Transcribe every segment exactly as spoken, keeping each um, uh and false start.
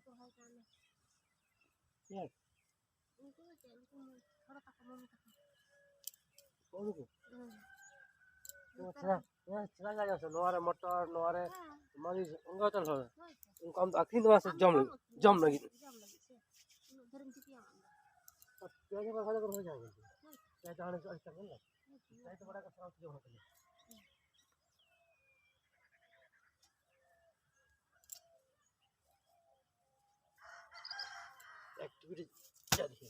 ᱠᱚ ᱦᱚᱭ ᱠᱟᱱᱟ᱾ ᱪᱮᱫ? ᱩᱱᱠᱩ ᱫᱚ ᱪᱮᱫ? ᱩᱱᱠᱩ ᱦᱚᱲ ᱛᱟᱠᱚ, ᱢᱟᱢᱩ ᱛᱟᱠᱚ᱾ ᱩᱱᱠᱩ? ᱦᱮᱸ᱾ ᱱᱚᱛᱮ ᱪᱮᱫᱟᱜ, ᱨᱮ᱾ ᱪᱮᱫᱟᱜ ᱜᱟᱡᱟᱲ ᱥᱮ? ᱱᱚᱣᱟ ᱨᱮ ᱢᱚᱴᱚᱨ, ᱱᱚᱣᱟ ᱨᱮ ᱦᱮᱸ᱾ ᱢᱟᱹᱨᱤᱪ, ᱚᱱᱠᱟ ᱛᱟᱦᱚᱞᱮ ᱦᱚᱲ᱾ ᱦᱳᱭ ᱛᱚ᱾ ᱩᱱᱠᱩ ᱟᱢ ᱫᱚ ᱟᱹᱠᱷᱨᱤᱧ ᱫᱚ ᱵᱟᱝ ᱥᱮ ᱟᱢ ᱡᱚᱢ ᱫᱚ ᱞᱟᱹᱜᱤᱫ? ᱵᱟᱢ ᱡᱚᱢ ᱞᱟᱹᱜᱤᱫ ᱥᱮ? ᱩᱱᱟᱹᱜ ᱰᱷᱮᱨᱮᱢ ᱪᱤᱠᱟᱹᱭᱟ ᱟᱢ ᱫᱚ? ᱯᱮᱸᱭᱟᱡᱽ ᱦᱚᱸ ᱵᱟᱝ ᱠᱷᱟᱡ ᱫᱚ ᱨᱚᱦᱚᱭ ᱡᱟᱦᱟᱸ ᱜᱮ᱾ ᱦᱳᱭ᱾ ᱯᱮᱸᱭᱟᱡᱽ ᱫᱚ ᱦᱟᱸᱰᱮ ᱟᱹᱰᱤ ᱪᱟᱸᱫᱳ ᱞᱮ᱾ ᱦᱳᱭ ᱛᱚ᱾ ᱯᱮᱸᱭᱟᱡᱽ ᱫᱚ ᱵᱟᱲᱟᱭ ᱠᱟᱜ ᱥᱟᱱᱟᱢ ᱪᱤᱠᱟᱹ ᱵᱟᱹᱱᱩᱜ ᱛᱟᱞᱮᱭᱟ᱾ ᱦᱩᱸ᱾ Activity ᱪᱟᱹᱞᱩ᱾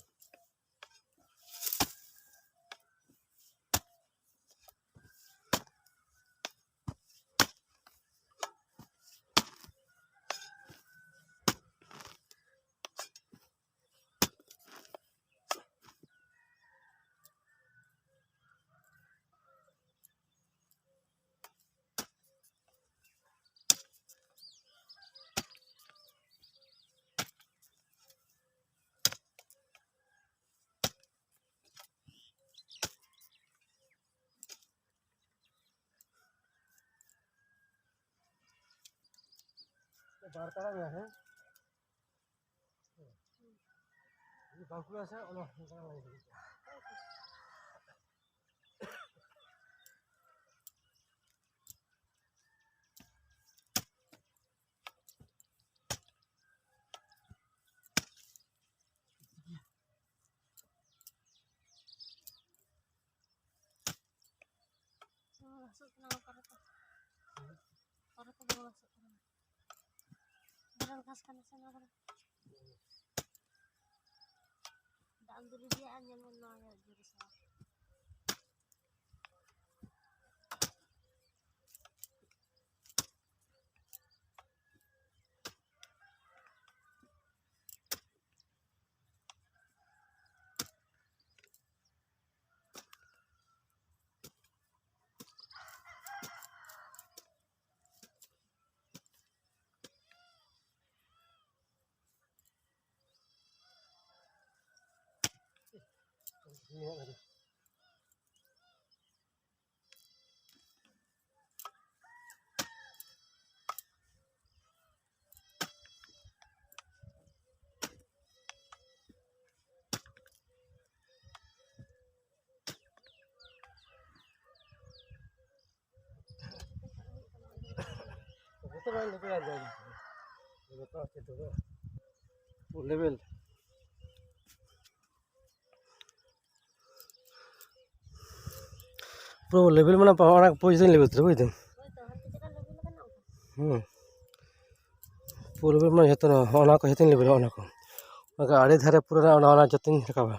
ᱵᱟᱨ ᱛᱟᱲᱟᱢ ᱜᱮ, ᱦᱮᱸ? ᱵᱟᱸᱠᱩᱲᱟ ᱥᱮᱫ ᱚᱱᱟ ᱞᱚᱥᱚᱫ ᱠᱟᱱᱟ ᱯᱟᱨᱚ ᱠᱚ᱾ ᱯᱟᱨᱚ ᱠᱚ ᱵᱟᱝ ᱞᱚᱥᱚᱫ ᱠᱟᱱᱟ᱾ ᱵᱟᱨᱚᱱ ᱜᱷᱟᱥ ᱠᱟᱱᱟ ᱥᱮ ᱱᱚᱣᱟ ᱠᱚᱫᱚ᱾ ᱫᱟᱜ ᱮᱢ ᱫᱩᱞ ᱤᱫᱤᱭᱟ ᱟᱨ ᱧᱮᱞ ᱢᱮ ᱱᱚᱣᱟ ᱜᱮ ᱡᱳᱨ ᱥᱟᱶ᱾ ᱞᱮᱵᱮᱞ᱾ ᱯᱩᱨᱟᱹ ᱞᱮᱵᱮᱞ ᱢᱟᱱᱮ ᱚᱱᱟ ᱯᱚᱡᱤᱥᱚᱱ ᱞᱮᱵᱮᱞ ᱛᱮ ᱵᱩᱡᱽ ᱫᱟᱢ᱾ ᱦᱩᱸ᱾ ᱯᱩᱨᱟᱹ ᱞᱮᱵᱮᱞ ᱢᱟᱱᱮ ᱡᱷᱚᱛᱚ ᱱᱚᱣᱟ, ᱦᱚᱸᱜᱼᱚ ᱱᱚᱣᱟ ᱠᱚ ᱡᱷᱚᱛᱚᱧ ᱞᱮᱵᱮᱞᱟ, ᱚᱱᱟ ᱠᱚ᱾ ᱚᱱᱟ ᱠᱚ ᱟᱲᱮ ᱫᱷᱟᱨᱮ ᱯᱩᱨᱟᱹ ᱚᱱᱟ, ᱚᱱᱟ ᱡᱷᱚᱛᱚᱧ ᱨᱟᱠᱟᱵᱟ᱾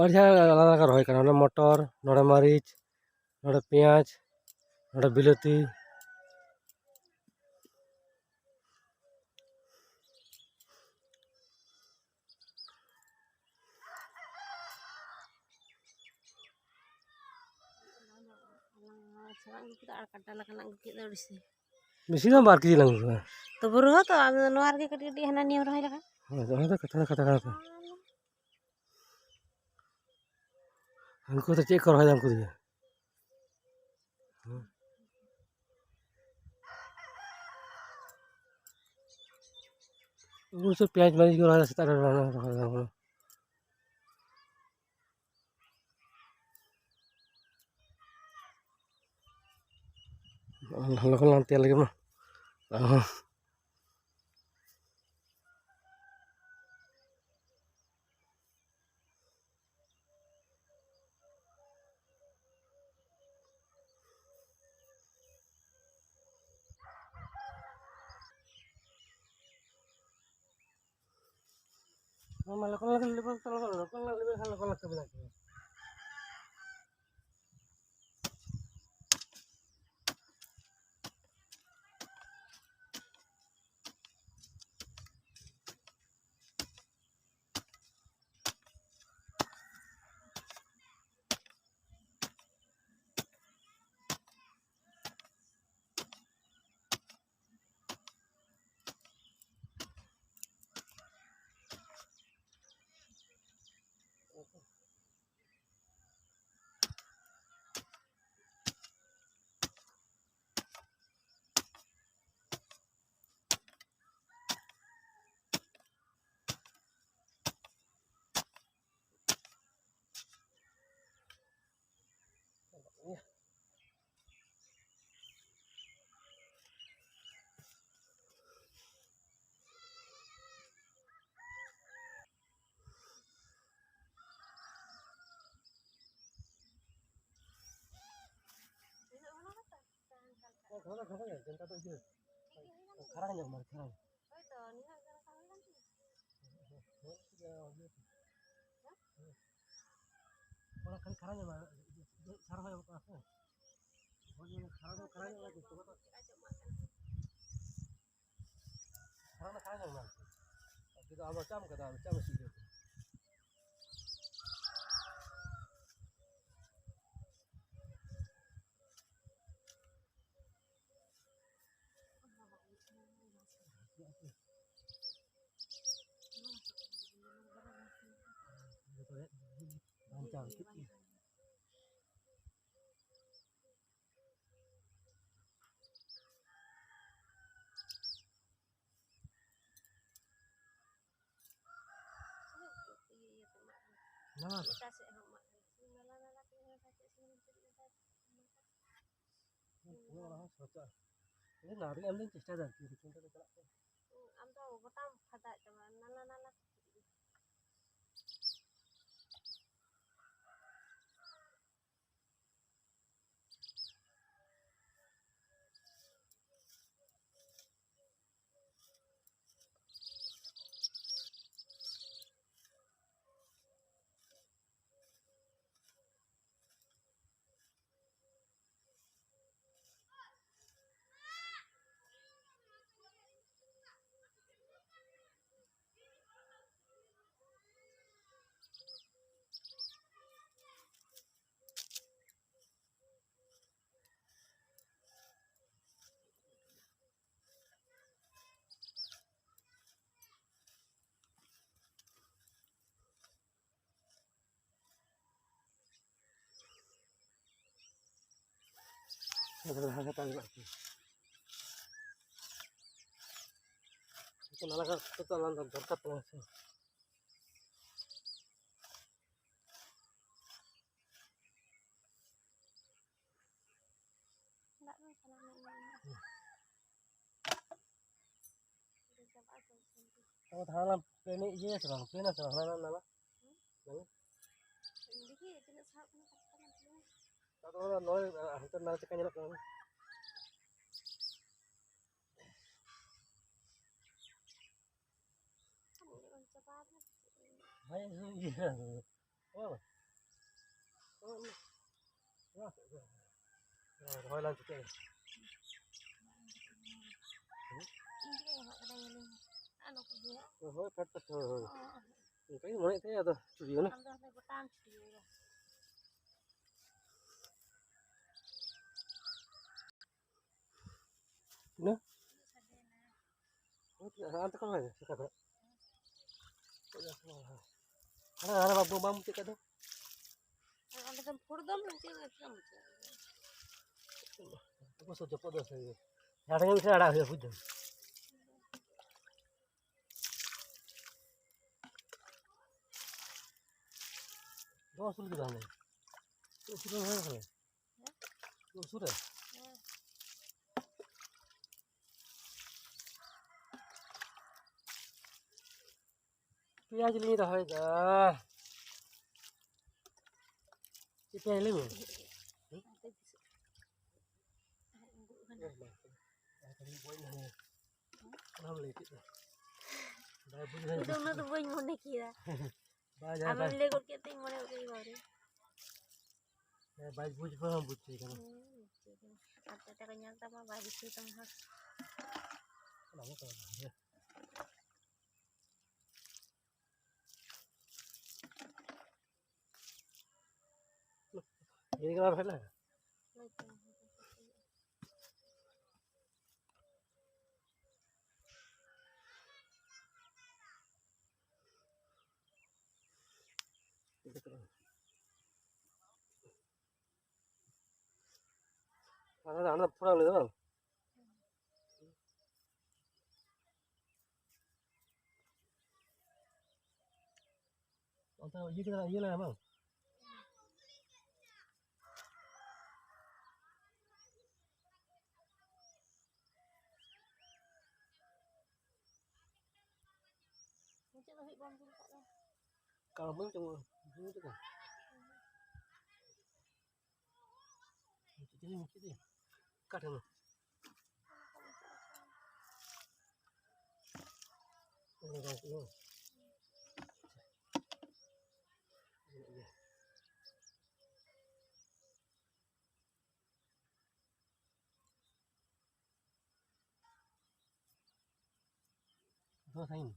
ᱟᱹᱰᱤ ᱡᱟᱭᱜᱟ ᱟᱞᱟᱫᱟ ᱟᱞᱟᱫᱟ ᱨᱚᱦᱚᱭ ᱠᱟᱱᱟ᱾ ᱱᱚᱰᱮ ᱢᱚᱴᱚᱨ, ᱱᱚᱰᱮ ᱢᱟᱹᱨᱤᱪ, ᱱᱚᱰᱮ ᱯᱮᱸᱭᱟᱡᱽ, ᱱᱚᱰᱮ ᱵᱤᱞᱟᱹᱛᱤ᱾ ᱟᱨ ᱠᱟᱴᱟ ᱞᱮᱠᱟᱱᱟᱜ ᱟᱹᱜᱩ ᱠᱮᱫ ᱫᱚ ᱟᱹᱰᱤ ᱥᱮ᱾ ᱵᱮᱥᱤ ᱫᱚ ᱵᱟᱨ ᱠᱮᱡᱤ ᱞᱟᱝ ᱟᱹᱜᱩ ᱠᱮᱫᱟ᱾ ᱛᱚᱵᱩ ᱨᱮᱦᱚᱸ ᱛᱚ, ᱟᱫᱚ ᱱᱚᱣᱟ ᱨᱮᱜᱮ ᱠᱟᱹᱴᱤᱡ ᱠᱟᱹᱴᱤᱡ ᱦᱟᱱᱟ ᱱᱤᱭᱟᱹᱢ ᱨᱚᱦᱚᱭ ᱞᱮᱠᱷᱟᱱ᱾ ᱦᱳᱭ, ᱚᱱᱟ ᱫᱚ ᱠᱟᱛᱷᱟ ᱫᱚ ᱠᱟᱛᱷᱟ ᱠᱟᱱᱟ ᱛᱚ᱾ ᱩᱱᱠᱩ ᱫᱚ ᱪᱮᱫ ᱠᱚ ᱨᱚᱦᱚᱭ ᱫᱟ ᱩᱱᱠᱩ ᱫᱚ? ᱩᱱᱠᱩ ᱥᱮ ᱯᱮᱸᱭᱟᱡᱽ ᱢᱟᱹᱨᱤᱪ ᱠᱚ ᱨᱚᱦᱚᱭ ᱫᱟ, ᱥᱮᱛᱟᱜ ᱨᱮ ᱨᱚᱦᱚᱭ ᱫᱟ᱾ ᱞᱚᱜᱚᱱ ᱞᱟᱝ ᱛᱮᱭᱟᱨ ᱞᱮᱜᱮ ᱢᱟ᱾ ᱟᱨᱦᱚᱸ ᱢᱟ ᱞᱚᱜᱚᱱ ᱞᱚᱜᱚᱱ ᱞᱮᱵᱮᱞ ᱛᱟᱞᱟᱝ ᱢᱮ, ᱞᱚᱜᱚᱱ ᱞᱚᱜᱚᱱ ᱞᱮᱵᱮᱞ ᱠᱷᱟᱱ ᱞᱚᱜᱚᱱ ᱞᱟᱝ ᱠᱟᱹᱢᱤ ᱞᱟᱝ ᱠᱟᱹᱢᱤᱭᱟ᱾ ᱱᱚᱣᱟ ᱫᱚ ᱜᱷᱟᱱᱮ ᱜᱮ, ᱡᱮᱱᱴᱟ ᱫᱚ ᱤᱭᱟᱹ, ᱴᱷᱤᱠ ᱜᱮ ᱦᱩᱭ ᱞᱮᱱ ᱛᱤᱧᱟ᱾ ᱠᱷᱟᱨᱟ ᱧᱚᱜ ᱢᱟᱱᱮ ᱠᱷᱟᱨᱟ᱾ ᱦᱳᱭ ᱛᱚ, ᱱᱤᱱᱟᱹᱜ ᱜᱟᱱ ᱠᱟᱹᱢᱤ ᱞᱮᱱ ᱛᱤᱧᱟ᱾ ᱦᱮᱸ, ᱦᱮᱸ, ᱦᱮᱸ, ᱤᱭᱟᱹ, ᱦᱮᱸ? ᱚᱱᱟ ᱠᱷᱟᱹᱞᱤ ᱠᱷᱟᱨᱟ ᱧᱚᱜ ᱢᱟᱱᱮ, ᱤᱭᱟᱹ, ᱥᱟᱨ ᱦᱚᱸ ᱧᱟᱢᱚᱜ ᱠᱟᱱᱟ ᱥᱮ? ᱦᱳᱭ, ᱚᱱᱟ ᱠᱷᱟᱨᱟ ᱫᱚ ᱠᱷᱟᱨᱟ ᱧᱚᱜ ᱢᱟᱱᱮ, ᱪᱮᱫ ᱠᱚ ᱢᱮᱛᱟᱜᱼᱟ? ᱪᱮᱠᱟ ᱪᱚ ᱮᱢᱟᱜ ᱠᱟᱱᱟ᱾ ᱠᱷᱟᱨᱟ ᱫᱚ ᱠᱷᱟᱨᱟ ᱧᱚᱜ ᱢᱟᱱᱮ᱾ ᱟᱨ ᱠᱤᱱᱛᱩ ᱟᱢ ᱫᱚ ᱪᱟᱢ ᱠᱟᱫᱟ, ᱪᱟᱢ ᱤᱥᱤᱱ ᱠᱮᱫᱟ᱾ ᱵᱟᱧᱪᱟᱣ ᱠᱮᱫ ᱜᱮ᱾ ᱱᱟᱣᱟ ᱫᱚ? ᱮᱴᱟ ᱥᱮᱫ ᱦᱚᱸ ᱮᱢᱟᱜ ᱠᱟᱱᱟ᱾ ᱱᱟᱞᱟ ᱱᱟᱞᱟ ᱛᱮ ᱦᱚᱸ ᱯᱟᱪᱮᱫ ᱥᱤᱢ ᱪᱮᱫ ᱞᱮᱠᱟ᱾ ᱦᱩᱸ, ᱚᱱᱟ ᱦᱚᱸ ᱥᱚᱪᱟ᱾ ᱤᱧ ᱫᱚ ᱱᱟᱣᱟ ᱨᱮᱜᱮ ᱮᱢ ᱫᱚᱧ ᱪᱮᱥᱴᱟᱭᱮᱫᱟ ᱟᱨᱠᱤ, ᱨᱩᱴᱤᱱ ᱨᱮ ᱪᱟᱞᱟᱜ ᱠᱟᱱᱟ᱾ ᱦᱩᱸ, ᱟᱢ ᱫᱚ ᱜᱚᱴᱟᱢ ᱯᱷᱟᱫᱟ ᱪᱟᱵᱟᱜᱼᱟ, ᱱᱟᱞᱟ ᱱᱟᱞᱟ ᱛᱮ᱾ ᱟᱫᱚ ᱞᱟᱦᱟ ᱠᱟᱛᱮ ᱟᱞᱮ ᱚᱲᱟᱜ ᱠᱚ᱾ ᱱᱟᱞᱟ ᱠᱟᱛᱮ ᱛᱚ ᱟᱞᱟᱝ ᱫᱚ ᱫᱚᱨᱠᱟᱨ ᱛᱟᱞᱟᱝ ᱥᱮ᱾ ᱫᱟᱜ ᱫᱚ ᱪᱟᱞᱟᱣ ᱧᱚᱜ ᱞᱮᱱᱟ᱾ ᱦᱩᱸ᱾ ᱟᱫᱚ ᱪᱟᱵᱟᱜᱼᱟ ᱛᱚ ᱥᱟᱺᱜᱤᱧ᱾ ᱟᱫᱚ ᱛᱟᱦᱞᱮ ᱯᱞᱮᱱ ᱤᱭᱟᱹᱭᱟ ᱥᱮ ᱵᱟᱝ? ᱯᱞᱮᱱᱟ ᱥᱮ ᱵᱟᱝ? ᱦᱟᱱᱟ ᱱᱟᱞᱟ? ᱦᱩᱸ? ᱦᱩᱸ? ᱫᱮᱠᱷᱤ ᱛᱤᱱᱟᱹᱜ ᱥᱟᱦᱚᱵ ᱠᱟᱱᱟ, ᱠᱟᱴᱠᱟ ᱱᱟᱞᱟ ᱯᱞᱮᱱ᱾ ᱟᱫᱚ ᱚᱱᱟ ᱱᱚᱜᱼᱚᱭ ᱦᱟᱱᱛᱮ ᱱᱟᱞᱟ ᱪᱮᱠᱟ ᱧᱮᱞᱚᱜ ᱠᱟᱱᱟ? ᱦᱳᱭ, ᱤᱭᱟᱹ, ᱦᱳᱭ᱾ ᱨᱚᱦᱚᱭ ᱞᱟᱝ ᱪᱤᱠᱟᱹᱭᱟ? ᱤᱧ ᱜᱮ ᱨᱚᱦᱚᱭ ᱠᱟᱫᱟ, ᱧᱮᱞᱤᱧ ᱢᱮ᱾ ᱟᱨ ᱱᱩᱠᱩ ᱜᱮ ᱦᱟᱸᱜ᱾ ᱦᱳᱭ, ᱯᱷᱮᱰ ᱯᱷᱮᱰ, ᱦᱳᱭ, ᱦᱳᱭ᱾ ᱦᱚᱸ᱾ ᱚᱱᱠᱟ ᱜᱮ ᱢᱚᱱᱮᱭᱮᱫ ᱛᱟᱦᱮᱸᱫ, ᱟᱫᱚ ᱪᱩᱲᱤᱭᱟᱹᱣ ᱱᱟ᱾ ᱟᱢ ᱫᱚ ᱦᱟᱱᱮ ᱜᱚᱴᱟᱢ ᱪᱩᱲᱤᱭᱟᱹᱣ ᱫᱟ᱾ ᱛᱤᱱᱟᱹᱜ? ᱦᱟᱱᱛᱮ ᱠᱷᱚᱱ ᱦᱚᱸ ᱦᱤᱡᱩᱜᱼᱟ, ᱥᱮᱛᱟ ᱠᱷᱚᱱ᱾ ᱦᱟᱱᱟ, ᱦᱟᱱᱟ ᱵᱟᱵᱩ ᱵᱟᱢ ᱢᱩᱪᱟᱹᱫ ᱠᱟᱜ ᱫᱚ᱾ ᱟᱨ ᱚᱸᱰᱮ ᱫᱚ ᱯᱷᱩᱲ ᱫᱚᱢ ᱢᱩᱪᱟᱹᱫ ᱠᱟᱜ ᱠᱟᱱᱟ, ᱢᱩᱪᱟᱹᱫ᱾ ᱚᱵᱚᱥᱥᱳᱭ ᱡᱚᱯᱚᱜ ᱫᱚ ᱥᱟᱹᱨᱤ ᱜᱮ᱾ ᱡᱟᱦᱟᱸ ᱴᱷᱮᱱ ᱜᱮ ᱢᱤᱫᱴᱮᱱ ᱟᱲᱟᱜ ᱦᱩᱭᱩᱜᱼᱟ, ᱵᱩᱡᱽ ᱫᱟᱢ᱾ ᱫᱚ ᱩᱥᱩᱞ ᱜᱮ ᱛᱟᱦᱮᱱᱟ᱾ ᱩᱥᱩᱞ ᱦᱚᱸ ᱦᱮᱸ᱾ ᱩᱥᱩᱞ ᱨᱮ? ᱦᱮᱸ᱾ ᱯᱮᱸᱭᱟᱡᱽ ᱞᱤᱧ ᱨᱚᱦᱚᱭ ᱫᱟ᱾ ᱪᱮᱫ ᱯᱮᱸᱭᱟᱡᱽ ᱞᱟᱹᱭ ᱢᱮ? ᱚᱱᱟᱢ ᱞᱟᱹᱭ ᱠᱮᱫ ᱫᱚ᱾ ᱵᱟᱭ ᱵᱩᱡᱽ ᱤᱧ ᱫᱚ ᱩᱱᱟᱹᱜ ᱫᱚ ᱵᱟᱹᱧ ᱢᱚᱱᱮ ᱠᱮᱫᱟ᱾ ᱵᱟᱭ, ᱡᱟᱦᱟᱸᱭ ᱟᱢᱮᱢ ᱵᱟᱭ ᱞᱟᱹᱭ ᱜᱚᱫ ᱠᱮᱫ ᱛᱮᱧ ᱢᱚᱱᱮ ᱜᱚᱫ ᱠᱮᱫᱟ ᱵᱟᱵᱟᱨᱮ᱾ ᱦᱮᱸ, ᱵᱟᱭ ᱵᱩᱡᱽ ᱦᱚᱸ ᱵᱩᱡᱽ ᱦᱩᱭ ᱠᱟᱱᱟ᱾ ᱦᱮᱸ, ᱵᱩᱡᱽ ᱦᱩᱭ ᱠᱟᱱᱟ᱾ ᱟᱨ ᱛᱮᱛᱮ ᱠᱚ ᱧᱮᱞ ᱛᱟᱢᱟ, ᱵᱟᱭ ᱵᱩᱡᱽ ᱦᱩᱭ ᱛᱟᱢᱟ ᱦᱟᱸᱜ᱾ ᱚᱱᱟ ᱢᱟ ᱠᱟᱱᱟ ᱜᱮ᱾ ᱜᱤᱫᱽᱨᱟᱹ ᱠᱟᱱᱟ ᱯᱮ ᱦᱮᱡ ᱞᱮᱱᱟ? ᱦᱳᱭ ᱛᱚ᱾ ᱟᱫᱚ ᱚᱱᱟ ᱯᱩᱨᱟᱹ ᱞᱟᱹᱭ ᱫᱚ ᱵᱟᱝ? ᱚᱱᱛᱮ ᱤᱭᱟᱹ ᱠᱮᱫᱟ, ᱤᱭᱟᱹ ᱞᱮᱱᱟ ᱵᱟᱝ? ᱢᱩᱪᱟᱹᱫ ᱫᱷᱟᱹᱵᱤᱡ ᱵᱟᱢ ᱡᱚᱢ ᱠᱟᱜ ᱫᱚ᱾ ᱠᱟᱲ ᱵᱟᱹᱧ ᱡᱚᱢᱟ, ᱵᱟᱹᱧ ᱡᱚᱢᱟ᱾ ᱢᱩᱪᱟᱹᱫ ᱫᱤᱧ, ᱢᱩᱪᱟᱹᱫ ᱫᱤᱧ᱾ ᱚᱠᱟ ᱴᱷᱮᱱ? ᱚᱱᱟ ᱵᱟᱝ ᱠᱟᱱᱟ᱾ ᱫᱚ ᱥᱟᱺᱜᱤᱧ᱾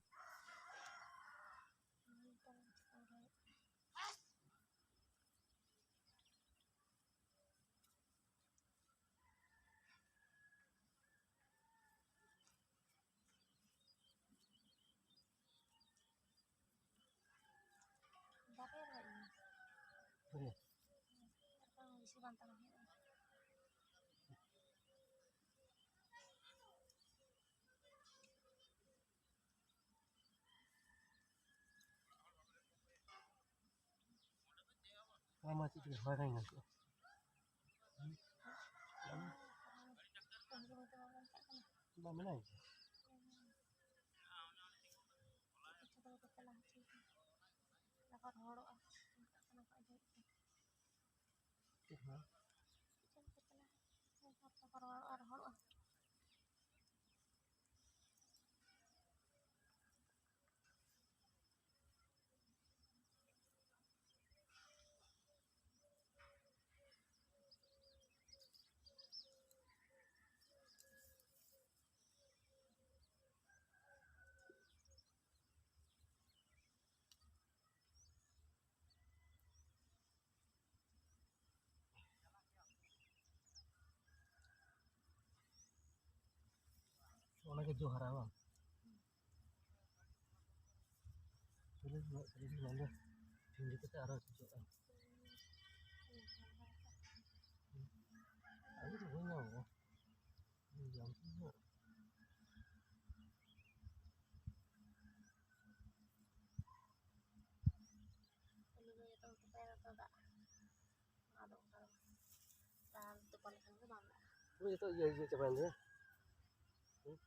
ᱵᱟᱨᱭᱟ ᱨᱚᱦᱚᱭ ᱢᱮ᱾ ᱦᱮᱸ᱾ ᱵᱟᱝ, ᱵᱮᱥᱤ ᱵᱟᱝ ᱛᱟᱲᱟᱢ ᱦᱩᱭᱩᱜᱼᱟ᱾ ᱚᱱᱟ ᱢᱟ ᱪᱮᱫ ᱪᱚ ᱦᱚᱭ ᱵᱟᱝ ᱧᱟᱢ ᱠᱚᱜᱼᱟ᱾ ᱵᱟᱝ ᱢᱮᱱᱟᱭ᱾ ᱟᱠᱚ ᱨᱚᱦᱚᱲᱚᱜᱼᱟ᱾ ᱚᱱᱠᱟ ᱠᱟᱱᱟ ᱠᱚ ᱟᱹᱰᱤ ᱦᱚᱲ᱾ ᱪᱮᱫ ᱦᱚᱸ? ᱪᱮᱫ ᱞᱮᱠᱟ ᱪᱟᱞᱟᱜᱼᱟ? ᱟᱠᱚ ᱨᱚᱦᱚᱲᱚᱜᱼᱟ, ᱨᱚᱦᱚᱲᱚᱜᱼᱟ᱾ ᱚᱱᱟᱜᱮ ᱡᱚ ᱦᱟᱨᱟ ᱵᱟᱝ? ᱪᱚᱞᱞᱤᱥ ᱢᱤᱱᱤᱴ, ᱛᱤᱨᱤᱥ ᱢᱤᱱᱤᱴ ᱢᱟᱱᱮ ᱵᱷᱤᱸᱰᱤ ᱠᱟᱛᱮ ᱟᱨᱚ ᱦᱤᱡᱩᱜᱼᱟ᱾ ᱟᱹᱰᱤ ᱫᱚ ᱵᱟᱹᱧ ᱧᱟᱢ ᱠᱚᱣᱟ᱾ ᱡᱚᱢ ᱠᱚ ᱦᱩᱭᱩᱜᱼᱟ᱾ ᱟᱹᱞᱩ ᱫᱚ ᱡᱚᱛᱚ ᱛᱚᱯᱟᱭᱟ ᱛᱚ ᱫᱟᱜ᱾ ᱟᱫᱚ ᱚᱱᱠᱟ ᱫᱚ ᱵᱟᱝ᱾ ᱫᱟᱜ ᱛᱚᱯᱟ ᱞᱮᱠᱷᱟᱱ ᱜᱮ ᱵᱟᱝ ᱫᱟᱜ᱾ ᱦᱳᱭ, ᱡᱚᱛᱚ ᱤᱭᱟᱹ, ᱤᱭᱟᱹ ᱪᱟᱵᱟᱭᱮᱱ ᱫᱚ᱾ ᱦᱩᱸ?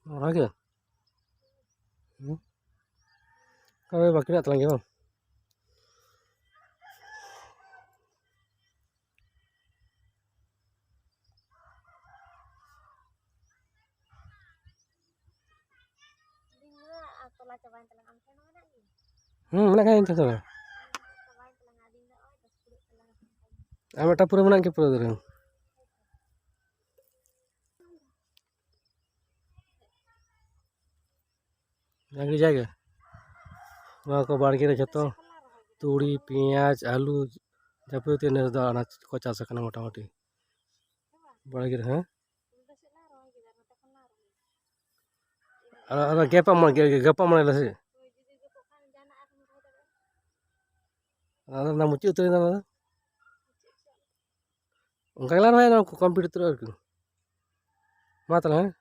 ᱚᱱᱟᱜᱮ? ᱦᱩᱸ? ᱳᱭ ᱵᱟᱹᱠᱤ ᱢᱮᱱᱟᱜ ᱛᱟᱞᱟᱝ ᱜᱮᱭᱟ ᱵᱟᱝ? ᱦᱩᱸ, ᱢᱮᱱᱟᱜ ᱠᱷᱟᱱ ᱤᱧ ᱴᱷᱮᱱ ᱫᱚ᱾ ᱟᱨ ᱢᱤᱫᱴᱟᱝ ᱯᱩᱨᱟᱹ ᱢᱮᱱᱟᱜ ᱜᱮ ᱯᱩᱨᱟᱹ ᱫᱟᱨᱮ᱾ ᱰᱟᱝᱨᱤ ᱡᱟᱭᱜᱟ᱾ ᱱᱚᱣᱟ ᱠᱚ ᱵᱟᱲᱜᱮ ᱨᱮ ᱡᱷᱚᱛᱚ ᱛᱩᱲᱤ, ᱯᱮᱸᱭᱟᱡᱽ, ᱟᱹᱞᱩ, ᱡᱟᱵᱚᱛᱤᱭᱚ ᱱᱮᱥ ᱫᱚ ᱟᱱᱟᱡᱽ ᱠᱚ ᱪᱟᱥ ᱟᱠᱟᱱᱟ ᱢᱚᱴᱟᱢᱩᱴᱤ ᱵᱟᱲᱜᱮ ᱨᱮ, ᱦᱮᱸ? ᱟᱨ, ᱟᱨ ᱜᱟᱯᱟ ᱢᱟ-, ᱜᱮ-, ᱜᱮ-, ᱜᱟᱯᱟ ᱢᱚᱱᱮ ᱞᱮ ᱥᱮ? ᱟᱫᱚ ᱚᱱᱟ ᱢᱩᱪᱟᱹᱫ ᱩᱛᱟᱹᱨ ᱮᱱᱟ ᱚᱱᱟ ᱫᱚ᱾ ᱚᱱᱠᱟ ᱜᱮᱞᱟᱝ ᱨᱚᱦᱚᱭᱟ, ᱱᱚᱣᱟ ᱠᱚ complete ᱩᱛᱟᱹᱨᱚᱜᱼᱟ ᱟᱨᱠᱤ᱾ ᱢᱟ ᱛᱟᱦᱚᱞᱮ, ᱦᱮᱸ?